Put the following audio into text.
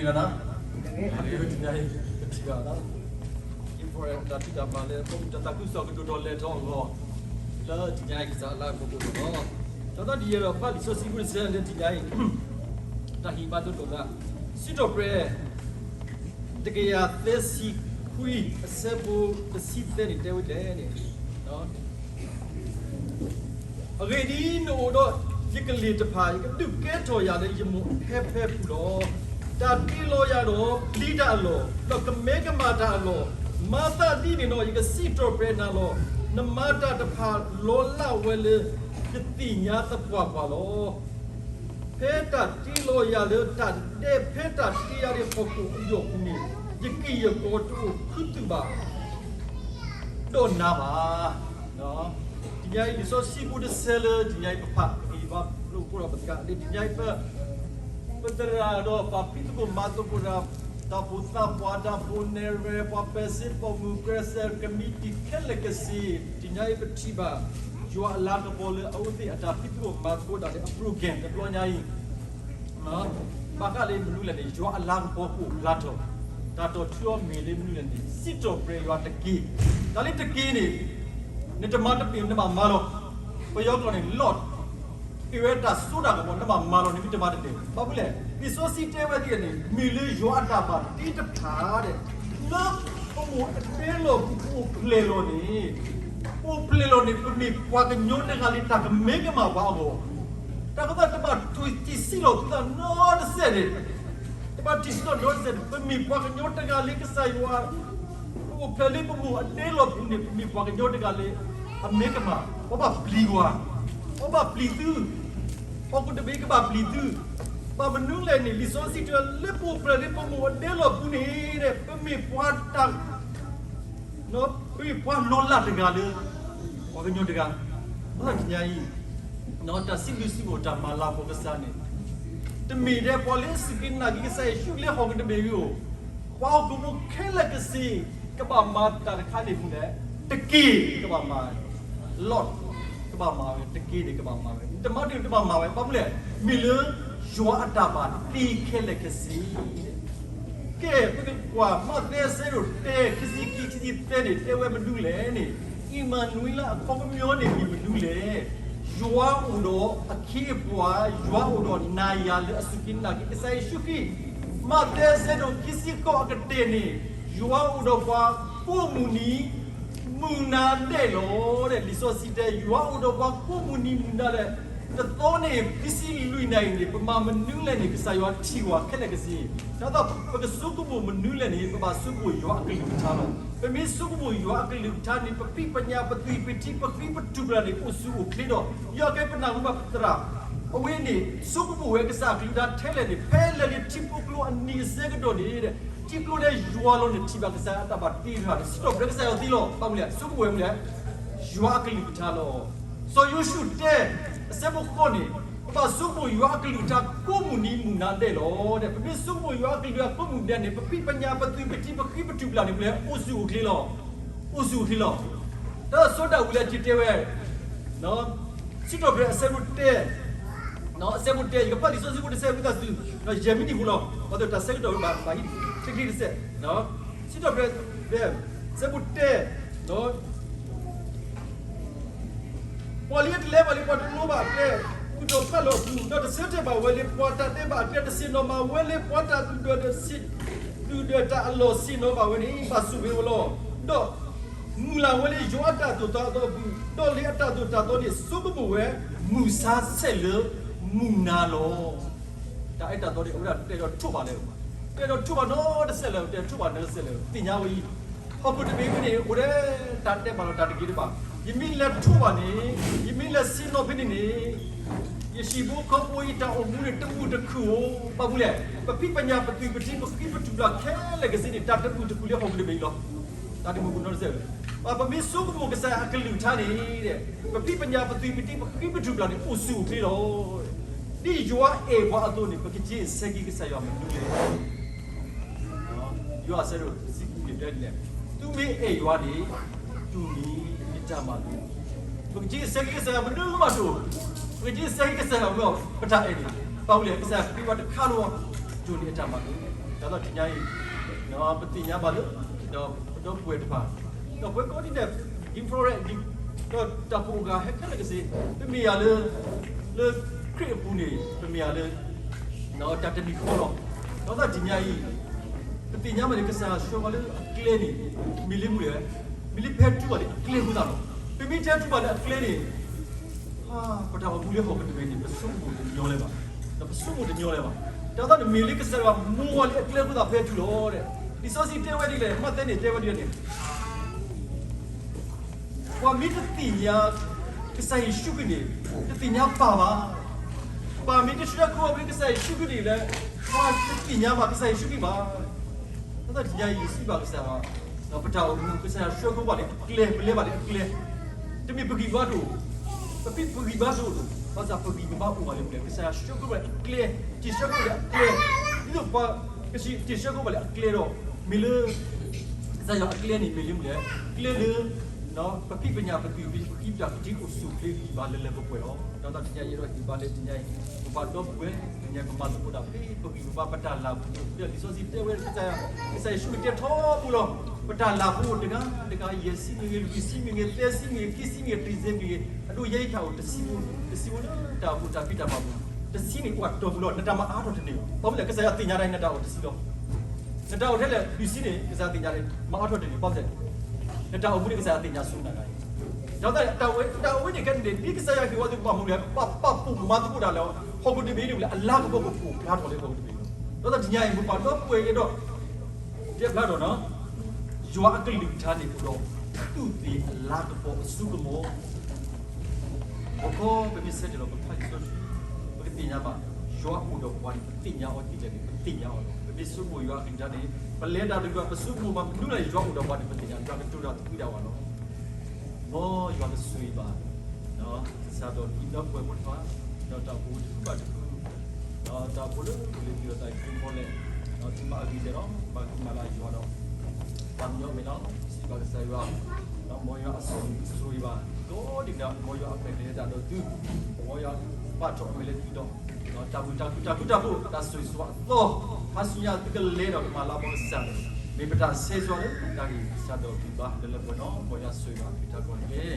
တနံၤညါအံၤ ပထံၣ်ဘၣ် ယံၤဖိတၢ်ဖံးတၢ်မၤလၢ ပအိၣ်တၢ်သးခုကစီၣ်ကဒိၣ်ထီၣ်လဲၢ်ထီၣ်အဂီၢ် လၢတနံၤညါအံၤကစၢ်အလၤကပီၤအိၣ်လီၤ. ဒီးသီတယဲၢ်ဒီးဘၣ်လံာ်စီဆှံဖိတဆၢလၢတနံၤညါအံၤ တၢ်ဟ့ၣ်ဘါသကိးသး စံးထီၣ်ပတြၢၤ တကယၤသၢဆံခွံ အဆၢဖိတဆံသၢန့ၣ် တဲဝဲဒ်လဲၣ်န့ၣ် အဂ့ၢ်ဒ်အံၤ, နအိၣ်ဒီးယကလုၢ်တဖၣ် ယကဒုးကဲထီၣ်ယၤလၢယမိၢ်အဟဲဖဲပူၤလီၤ. တၢ်တ့လီၤယၤဒီး ပျံၤတၢ်အလီၢ်, ဒီးကမဲကမၣ်တၢ်အလီၢ်, မၤသးဒ်န့ၣ်ဒီး ယကစံးထီၣ်ပတြၢၤနၤလီၤ. နမၤတၢ်တဖၣ်လီၤလးဝဲလၢယသ့ၣ်ညါသပှၢ်ပှၢ်လီၤ. ဖဲတၢ်တ့လီၤယၤလၢတၢ်ဒဲး ဖဲတၢ်တ့ယၤလၢဟီၣ်ခိၣ်အယီၢ်ပူၤန့ၣ် ယက့ၢ်ယကီတအိၣ်ခူသူၣ်ဘၣ် ဒီးနၤဘၣ်. တနံၤညါအံၤ လံာ်စီဆှံဖိတဆၢလၢ တနံၤညါအံၤပဖး ပကဟ့ၣ်ဘါလိာ်ကီဒီးပသးလၢ တနံၤညါအံၤ ပ ပသရၣ်ဒီးပှၤဖံးသကိးမၤသကိးတၢ် တၢ်ဖိသၣ်ပှၢ် တၢ်ဖိနဲၣ်ရွဲၣ် ပှၤပဲာ်စ့ ပိာ်မုၣ် ကရၢစဲၣ် ကမံးတံာ်ခဲလၢာ်ကဆ့ တနံၤညါအံၤ ပထံၣ်ဘၣ် ယွၤအလၤကပီၤလၢအဝဲသ့ၣ်အတၢ်ဖံးသကိးမၤသကိးတၢ်လၢအ program တဘျီညါအံၤ ဘၣ်ဃးလၢမနုၤလဲၣ်န့ၣ် ယွၤအလၤကပီၤကအိၣ်ဖျါထီၣ်, တၢ်တီၢ်ထူအီၤမ့ၢ်လၢမနုၤလဲၣ်န့ၣ် စံးထီၣ်ပတြၢၤယွၤတက့ၢ်. တၢ်လၢတက့ၢ်န့ၣ် နတမၤတမ့ၢ်နဘၣ်မၤလီၤ. ပယီၤကျိာ်န့ၣ် lot အ့ၣ်ဝဲတၢ်စိတၢ်ကမီၤ နဘၣ်မၤလီၤန့ၣ် မ့ၢ်တမၤတမ့ၢ် ဘၣ်မနုၤလဲၣ် လံာ်စီဆှံတဲဝဲဒ်လဲၣ်န့ၣ် မ့ၢ်လၢယွၤအတၢ်ဘၣ်တ့တဖၣ်ဒီး လၢပမိၢ်အဒဲလီၢ်ပူၤ ပအိၣ်ဖျဲၣ်လီၤန့ၣ် ပအိၣ်ဖျဲၣ်လီၤန့ၣ် ပမ့ၢ်ပှၤကညီတဂၤလၢတၢ်ကမဲကမၣ်ပှၤအဂီၢ် တၢ်ကသီၣ်တဘၣ်ထံၣ်ဆံးလီၤသုသးနီတစဲးန့ၣ်, တဘၣ်ထံၣ်ဆံးလီၤနီတစဲးန့ၣ် ပမ့ၢ်ပှၤကညီတဂၤလၢကစၢ်ယွၤ ပအိၣ်ဖျဲၣ်လၢပမိၢ်အဒဲလီၢ်ပူၤန့ၣ် ပမ့ၢ်ပှၤကညီတဂၤလၢ အမဲကမၣ် ပှၤဘၣ်ပျံၤဝဲ, ပှၤဘၣ်ပျံၤသု, ဟီၣ်ခိၣ်တဘ့ၣ်ကဘၣ်ပျံၤသု, ဘၣ်မနုၤလဲၣ်န့ၣ် လံာ်စီဆှံတဲလၢပအိၣ်ဖျဲၣ်လၢပမိၢ်အဒဲလီၢ်ပူၤန့ၣ် ပမ့ၢ်ပှၤတၢ် ပမ့ၢ်ပှၤလီၤလးတဂၤလၢ ပှၤကညီတဂၤ, ဘၣ်တနံၤညါအံၤ တၢ်စံးဘျုးစံးဖှိၣ်တၢ်မၤလၤကပီၤကစၢ်န့ၣ် တမ့ၢ်ထဲပှၤလၢအစူၢ်က့ၤနာ်က့ၤကစၢ်ယ့ၣ်ၡူးလၢဟီၣ်ခိၣ်တဘ့ၣ်အံၤဧိၤ, ပှၤဟီၣ်ခိၣ်ဖိခဲလၢာ်ကဆ့ ကဘၣ်မၤတၢ်တခါန့ၣ်မနုၤလဲၣ်, တက့ၢ်ကဘၣ်မၤဝဲ, lot ကဘၣ်မၤဝဲ, တက့ၢ်န့ၣ်ကဘၣ်မၤဝဲ, နတမၤတမ့ၢ်တဘၣ်မၤဝဲ, ဘၣ်မနုၤလဲၣ်, မ့ၢ်လၢယွၤအတၢ်ဘၣ်တ့ခဲလၢာ်ကဆ့ ကဲ ပကကွၢ်မးသဲအဆၢဒိၣ်တၢ ခံဆံခံ ခံဆံသၢန့ၣ် တဲဝဲမနုၤလဲၣ်န့ၣ်, အံၣ်မၤနူၤအ့လးအခီပညီန့ၣ်မ့ၢ်မနုၤလဲၣ်. ယွၤအိၣ်ဒီးအခ့အပှၤ, ယွၤအိၣ်ဒီးနၤယၤလၢအစူၢ်က့ၤနာ်က့ၤကစၢ်ယ့ၣ်ၡူးခရံာ်, မးသဲအဆၢဒိၣ်ခံဆံဃိးအကတၢၢ်န့ၣ်, ယွၤအိၣ်ဒီးပှၤကိးမုၢ်နံၤ မုၢ်နၤဒဲးလီၤ. လံာ်စီဆှံတဲ ယွၤအိၣ်ဒီးပှၤကိးမုၢ်နံၤမုၢ်နၤဒဲး, တသီန့ၣ် ခံဆံလွံၢ်နၣ်ရံၣ်န့ၣ် ပမၤမနုၤလဲၣ်န့ၣ် ကစၢ်ယွၤထံၣ်ဝဲခဲလၢာ်ကဆ့, ဒ်သိးပကဆိကမိၣ်မနုၤလဲၣ်န့ၣ် ပဘၣ်ဆိကမိၣ်ယွၤအကလုၢ်ကထါလီၤ. ပမ့ၢ်ဆိကမိၣ်ယွၤအကလုၢ်ကထါန့ၣ် ပဖံးပညၣ်ပသွံၣ်ပထံပဃံပထူၣ်ပျၢ်န့ၣ် အိၣ်ဆူၣ်အိၣ်ချ့ဒီး ယွၤကဲပနၢ်ဟူဘၣ်ပသရၣ် အဝဲန့ၣ် ဆိကမိၣ်ဝဲကစၢ်အကလုၢ်ကထါထဲလဲၣ်န့ၣ် ဖဲလဲၣ်လၢထံဖိကျိအနံၤအဆၢကတီၢ်န့ၣ်, ထံကျိလၢယွၤလီၤန့ၣ် ထံၣ်ဘၣ်ကစၢ်အတၢ်ဘၣ်တ့တဖၣ်န့ၣ် စံးထီၣ်ပတြၢၤကစၢ်ယွၤသ့လီၤ. ဘၣ်မနုၤလဲၣ် ဆိကမိၣ်ဝဲမနုၤလဲၣ်, ယွၤအကလုၢ်ကထါလီၤ. စီၤယိၤၡူတဲ အဆၢဖိဃိးန့ၣ် ပဘၣ်ဆိကမိၣ်ယွၤအကလုၢ်ကထါကိးမုၢ်နံၤမုၢ်နၤဒဲးလီၤ. ပမ့ၢ်ဆိကမိၣ်ယွၤအကလုၢ်ကထါကိးမုၢ်နံၤဒဲးန့ၣ် ပဖံးပညၣ်ပသွံၣ်ပထံပဃံပထူၣ်ပျၢ်န့ၣ် မနုၤလဲၣ် အိၣ်ဆူၣ်အိၣ်ချ့လီၤ. အိၣ်ဆူၣ်အိၣ်ချ့လီၤ. တၢ်စီၤဒၤဝံးလၢအက့ၤတဲဝဲ စံးထီၣ်ပတြၢၤအဆၢဖိတၢ, အဆၢဖိတၢ ယကဖးလံာ်စီဆှံဖိတဆၢ ဝံသးစူၤ ယဲၢ်မံးနံးဖိလီၤ. ပှၤတၢ်ဆၢကတီၢ်ဝဲဘၣ် ဘၣ်ဟံးတချ့တစဲး, စံးထီၣ်ပတြၢၤ အဆၢဖိတၢ, ပှၤလၢအတလဲၤဘၣ်လၢပှၤတလိဘၣ်အကျဲ ဃုာ်ဒီးဖးလီၤအပူၤ, ဒီးတဆၢတဲာ်ဘၣ်ဝဲလၢပှၤတၢ်ဒဲးဘးအကျဲ, တဆ့ၣ်နီၤဘၣ်ဝဲလၢပှၤတၢ်သူၣ်ဒွဲၣ်ဒီး သူၣ်ဒွဲၣ်တၢ်အလီၢ်ဆ့ၣ်နီၤဘၣ်ဝဲန့ၣ် ဘၣ်ဆိၣ်ဂ့ၤဝဲလီၤ. ဒီး မုၢ်လၢ်ဝဲလၢယွၤအတၢ်သိၣ်တၢ်သီအပူၤ, ဒီးလၢအတၢ်သိၣ်တၢ်သီန့ၣ် ဆိကမိၣ်ဝဲ မုၢ်ဆါဆဲးလၢမုၢ်နၤလီၤ. တၢ်အဲၣ်တၢ်သီန့ၣ် အဝဲဒၣ်တဲဒီးထိးဘၣ်လၢ, တဲဒီးထိးဘၣ်နီတစဲးလၢ, တဲထိးဘၣ်နီတစဲးလၢ သ့ၣ်ညါဝဲအံၤ, ဟီၣ်ခိၣ်တဘ့ၣ်ဝဲန့ၣ် အိၣ်ဒီး တၢ်ဒဲးဘးလီၤ တၢ်တဂ့ၤတဘၣ်, ယမ့ၢ်လဲၤထိးဘၣ်န့ၣ်, ယမ့ၢ်လဲၤဆ့ၣ်နီၤဖဲန့ၣ်န့ၣ် ယဟံၣ်ဖိဃီဖိအံၤ တၢ်အိၣ်မူန့ၣ် တမုာ်တခုၣ်ဧိၤ, ဘၣ်မနုၤလဲၣ်, ပဖံးပညၣ်ပသွံၣ်ပထံပဃံပထူၣ်ပျၢ်ခဲလၢာ်ကစ့န့ၣ် တၢ်တမုာ်တခုၣ်လၢဟီၣ်ခိၣ်တဘ့ၣ်အံၤလီၤ. တၢ်တမုာ်တခုၣ်နီတစဲးလၢ, ပမ့ၢ်ဆိကမိၣ်ကစၢ်ယွၤအကလုၢ်ကထါန့ၣ်, ပဖံးပညၣ်ပသွံၣ်ပထံပဃံပထူၣ်ပျၢ်န့ၣ် အိၣ်ဆူၣ်အိၣ်ချ့လီၤ. ဒ်ယွၤအဲၣ်ပှၤအသိးန့ၣ် ပကစ့စဲက့ၤကစၢ်ယွၤမနုၤလဲၣ်. ယိၤဟၣ်အဆၢဒိၣ်တဆံဃုန့ၣ်တဲဒ်လဲၣ်, သုမ့ၢ်အဲၣ်ယွၤန့ၣ် တူၢ်န့ၢ်ယတၢ်မၤလိာ်, ပကစ့စဲက့ၤကစၢ်ယွၤမနုၤမးတအိၣ်, ပကစ့စဲက့ၤကစၢ်ယွၤမ့ၢ်ပတၢ်အဲၣ်န့ၣ်, ဘၣ်မနုၤလဲၣ်, ကစၢ်ယွၤဃ့ဝဲတခါလီၤ, တူၢ်န့ၢ်အတၢ်မၤလိာ်, တၢ်သီတနံၤညါအံၤ ပသ့ၣ်ညါဘၣ်လၢ ဒီးပဒီပုၢ်ဝဲၢ်တဖၣ် ဒီးပဝဲကိးဂၤဒဲး infrared ဒီးတၢ်ဖှိၣ်အဂၤဟဲခဲလၢာ်ကစ့ၢ် ပမ့ၢ်ယၤလၢ လၢခရံာ်အပူၤန့ၣ် ပမ့ၢ်ယၤလၢ တၢ်တမံၤဃီလီၤ. တၢ်သီတနံၤညါအံၤ ပသ့ၣ်ညါဘၣ်န့ၣ် ကစၢ်ယွၤဆှၢပှၤလၢအကျဲန့ၣ် မ့ၢ်လၢမနုၤလဲၣ်, မ့ၢ်လၢပဟဲတုၤဘၣ်လၢအကျဲအဃိသတးလီၤ. ပမ့ၢ်တဟဲတုၤဘၣ်လၢအကျဲန့ၣ် ပတၢ်အိၣ်မူလၢဟီၣ်ခိၣ်တဘ့ၣ်န့ၣ် ပဆိကမိၣ်တညီလၢၤဘၣ်, ဒီးပဆိကမိၣ်တညီလၢၤဘၣ်. တၢ်သီန့ၣ် မ့ၢ်လၢကစၢ်ယွၤမိၢ်ဝဲလၢအကျဲအဃိသတး ပဟဲတုၤလီၤ. လံာ်စီဆှံတဲဝဲဒ်လဲၣ်, မးသဲန့ၣ်တဲဝဲဒ်လဲၣ်န့ၣ် ပှၤမ့ၢ်တသ့ၣ်ညါ ကစၢ်ယ့ၣ်ၡူးခရံာ်န့ၣ် တသ့ၣ်ညါပၢ်ဘၣ်. ပၢ်မ့ၢ်တဆှၢဃုာ်အီၤဖဲကစၢ်ယ့ၣ်ၡူးခရံာ်န့ၣ်လၢ ပှၤတသ့ၣ်ညါဘၣ်ကစၢ်ယ့ၣ်ၡူးခရံာ်ဘၣ်. တၢ်သီတနံၤညါအံၤ ယစံးဘၣ်ကစၢ်ယွၤ, ပတၢ်အိၣ်မူ ကစၢ်ယွၤဆှၢဃုာ်ဘၣ်လၢအကျဲ, ပလဲၤဘၣ်လၢအကျဲ, တမ့ၢ်ပဂံၢ်ဘါတအိၣ်, ပမ့ၢ်ပဂံၢ်ဘါတအိၣ်, ဘၣ်ဆၣ်ပဂံၢ်ပဘါအိၣ်ဘၣ်လၢပျဲၢ်, ကစၢ်ယွၤဆှၢဃုာ်ဘၣ်လၢအကျဲ, တ့ၢ်ဆှၢဃုာ်ဘၣ်လၢအကျဲ, ဒ်သိးပှၤ ကစၢ်တ့ၢ်ဆှၢဃုာ်ဘၣ်လၢအကျဲဒီး မ့ၢ်လၢ ကစၢ်ယွၤအကျဲန့ၣ်မ့ၢ်လၢမနုၤလဲၣ်, ကျဲလၢ ပဖံးပညၣ်ပသွံၣ်ပခံပတၢ်ကတံၤအိၣ်ဆူၣ်အိၣ်ချ့ဂံၢ်ဘါလၢလၢပှဲၤပှဲၤလီၤ. တၢ်သီတနံၤညါအံၤဒီးဟ့ၣ်ဘါလၢတနံၤညါအံၤ ပပှၤဒီပုၢ်ဝဲၢ် တနံၤညါကမၤသကိးတၢ်ဖဲပဂံၢ်ပဘါပတၢ်လၢ်ပူၤ, လံာ်စီဆှံတဲဝဲ ကစၢ်ယ့ၣ်ၡူးခရံာ်တဲထီဘိလီၤ, ပတၢ်လၢ်ပူၤတဂၤတဂၤ ယဲၢ်ဆံမ့ၢ်ဂ့ၤ, လွံၢ်ဆံမ့ၢ်ဂ့ၤ, သၢဆံမ့ၢ်ဂ့ၤ, ခံဆံမ့ၢ်ဂ့ၤ, တဆံမ့ၢ်ဂ့ၤ, အဒိ ယဲအံၤတၢ်အိၣ်တဆံဖိ, တဆံဖိလၢတၢ်အိၣ်ဖှိၣ်တၢ်ဖံးတၢ်မၤပူၤ, တဆံန့ၣ်အိၣ်အတီၢ်ပူၤလီၤ, နတၢ်မၤအါထီၣ်တန့ၢ်ဘၣ်. ဘၣ်မနုၤလဲၣ် ကစၢ်ယွၤသ့ၣ်ညါတၢ်အံၤနတၢ်အိၣ်တဆံလီၤ. နတၢ်အိၣ်ထဲလဲၣ် လွံၢ်ဆံန့ၣ် ကစၢ်ယွၤသ့ၣ်ညါန့ၣ် မၤအါထီၣ်တန့ၢ်ဘၣ်. ဘၣ်မနုၤလဲၣ် နတၢ်အိၣ်မူန့ၣ် ကစၢ်ယွၤသ့ၣ်ညါဆူနၤဂၤအံၤ, ဒီးတၢ်ဝဲ တၢ်အိၣ်ဝဲန့ၣ်ခဲန့ၣ် ဒ်ကစၢ်ယွၤဟ့ၣ်ဝဲသ့ၣ်ပှၤမူလၢ ပပာ်ဖှိၣ်မၤသကိးတၢ်လၢ ဟီၣ်ခိၣ်တဘ့ၣ်န့ၣ်လၢအလၤကပီၤကဖှိၣ်ဖျါထီၣ်လၢဟီၣ်ခိၣ်တဘ့ၣ်လီၤ. ဒီးတနံၤညါအံၤ ပပှၤဒီပုၢ်ဝဲၢ်ယဲဒီး တဲဖျါထီၣ်နီၤ, ယွၤအကလုၢ်ကထါန့ၣ်အိၣ်ဒီး တူၢ်သ့အလၤကပီၤအစိကမီၤ ပခီ ပမ့ၢ်ဆဲးတဲလီၤပဖးလံာ်စီဆှံ ပကသ့ၣ်ညါဘၣ် ယွၤအိၣ်ဒီးပှၤန့ၣ် ပသ့ၣ်ညါအီၤဒ်လဲၣ်န့ၣ် ပသ့ၣ်ညါအီၤလီၤ. ပမ့ၢ်ဆိကမိၣ်ယွၤအကလုၢ်ကထါန့ၣ် ပလဲၤတၢ်တဂၤ ပဆိကမိၣ်ဘၣ်မနုၤလဲၣ် ယွၤအိၣ်ဒီးပှၤန့ၣ် ပသ့ၣ်ညါ ယွၤကတိၤတၢ်သးဝံၣ်ဒၣ်ဝဲလီၤ. မ်ယွၤကဆိၣ်ဂ့ၤဘၣ် ကစၢ်ဒီးဒ်ဒီပုၢ်ဝဲၢ်မိၢ်တဖၣ် ဒီးတၢ်အိၣ်ဖှိၣ်တဖုဘၣ်တဖု ဒီးတၢ်အိၣ်ဖှိၣ်လၢပကလဲၤတုၤဒီးတၢ်အုၣ်က့ၤခီလဲၣ်, ဒီးသုမၤအဂ့ၤကဲဒီး ဘၣ်ကမၤလၢယွၤဒီး ပှၤကညီအမဲာ်ညါ စံးဘၣ်ကစၢ်ယွၤ, ဒီးမ်ယွၤအဆိၣ်ဂ့ၤဘၣ် ကိးဒံးကဒါ မ်ယွၤအမဲာ်ကျဲၤတၢ်ဒီးသု, မ်ယွၤပာ်ထီၣ်အမဲာ်လၢသုဒီး, ဒီးတၢ်မုာ်တၢ်ခုၣ်တၢ်ဃူတၢ်ဖိး တၢ်ဆိၣ်ဂ့ၤဆိၣ်ဝါအသီ, ခါဆူညါသုကလဲၤဒီးကမၤလၢဘီကစၢ်န့ၣ် မ့ၢ်ပတၢ်ဆၢဂ့ၤဆိၣ်ဝါလၢတၢ်ဂ့ၢ်ကစၢ်ဒီးဂံၢ်ဘါလၢလၢပှဲၤပှဲၤနီၤ, မ်ယွၤဆိၣ်ဂ့ၤဘၣ်သုတၢ်ကိးဂၤဒဲး